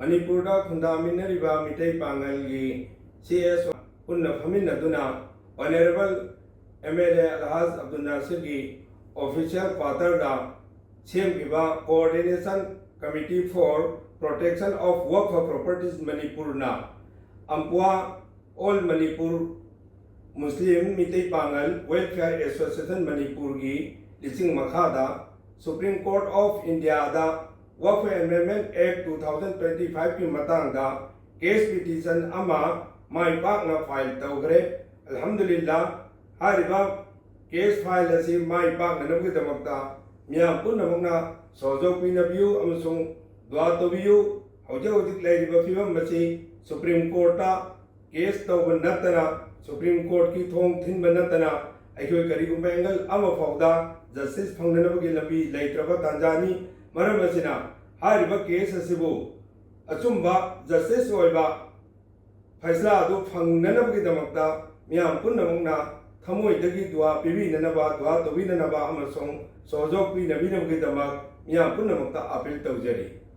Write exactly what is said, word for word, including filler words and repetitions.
ꯃꯅꯤꯄꯨꯔꯗ ꯈꯨꯟꯗꯥꯃꯤꯟꯅꯔꯤꯕ Meitei ꯄꯥꯉꯜꯒꯤ C S ꯄꯨꯟꯅ ꯐꯝꯃꯤꯟꯅꯗꯨꯅ Honourable M L A ꯑꯜꯍꯥꯖ Abdul ꯅꯥꯁꯤꯔꯒꯤ official quarterꯗ ꯁꯦꯝꯈꯤꯕ Coordination Committee for Protection of Waqf Properties ꯃꯅꯤꯄꯨꯔꯅ ꯑꯝꯄꯨꯋꯥ All Manipur Muslim Meitei ꯄꯥꯉꯜ Welfare Association ꯃꯅꯤꯄꯨꯔꯒꯤ ꯂꯤꯆꯤꯡ ꯃꯈꯥꯗ Supreme Court of Indiaꯗ Waqf Amendment Act two thousand twenty fiveꯀꯤ ꯃꯇꯥꯡꯗ case petition ꯑꯃ ꯃꯥꯏ ꯄꯥꯛꯅ file ꯇꯧꯈ꯭ꯔꯦ꯫ ꯑꯜꯍꯝꯗꯨꯂꯤꯜꯂꯥ, ꯍꯥꯏꯔꯤꯕ case file ꯑꯁꯤ ꯃꯥꯏ ꯄꯥꯛꯅꯅꯕꯒꯤꯗꯃꯛꯇ ꯃꯤꯌꯥꯝ ꯄꯨꯝꯅꯃꯛꯅ ꯁꯍꯖꯣꯒ ꯄꯤꯅꯕꯤꯌꯨ ꯑꯃꯁꯨꯡ ꯗꯨꯋꯥ ꯇꯧꯕꯤꯌꯨ꯫ ꯍꯧꯖꯤꯛ ꯍꯧꯖꯤꯛ ꯂꯩꯔꯤꯕ ꯐꯤꯕꯝ ꯑꯁꯤ Supreme Courtꯇ case ꯇꯧꯕ ꯅꯠꯇꯅ, Supreme Courtꯀꯤ ꯊꯣꯡ ꯊꯤꯟꯕ ꯅꯠꯇꯅ ꯑꯩꯈꯣꯏ ꯀꯔꯤꯒꯨꯝꯕ angle ꯑꯃ ꯐꯥꯎꯗ justice ꯐꯪꯅꯅꯕꯒꯤ ꯂꯝꯕꯤ ꯂꯩꯇ꯭ꯔꯕ ꯇꯥꯟꯖꯥꯅꯤ꯫ ꯃꯔꯝ ꯑꯁꯤꯅ ꯍꯥꯏꯔꯤꯕ case ꯑꯁꯤꯕꯨ ꯑꯆꯨꯝꯕ justice ꯑꯣꯏꯕ ꯐꯩꯁꯂꯥ ꯑꯗꯨ ꯐꯪꯅꯅꯕꯒꯤꯗꯃꯛꯇ ꯃꯤꯌꯥꯝ ꯄꯨꯝꯅꯃꯛꯅ ꯊꯃꯣꯏꯗꯒꯤ ꯗꯨꯋꯥ ꯄꯤꯕꯤꯅꯅꯕ, ꯗꯨꯋꯥ ꯇꯧꯕꯤꯅꯅꯕ ꯑꯃꯁꯨꯡ ꯁꯍꯖꯣꯒ ꯄꯤꯅꯕꯤꯅꯕꯒꯤꯗꯃꯛ ꯃꯤꯌꯥꯝ ꯄꯨꯝꯅꯃꯛꯇ appeal ꯇꯧꯖꯔꯤ꯫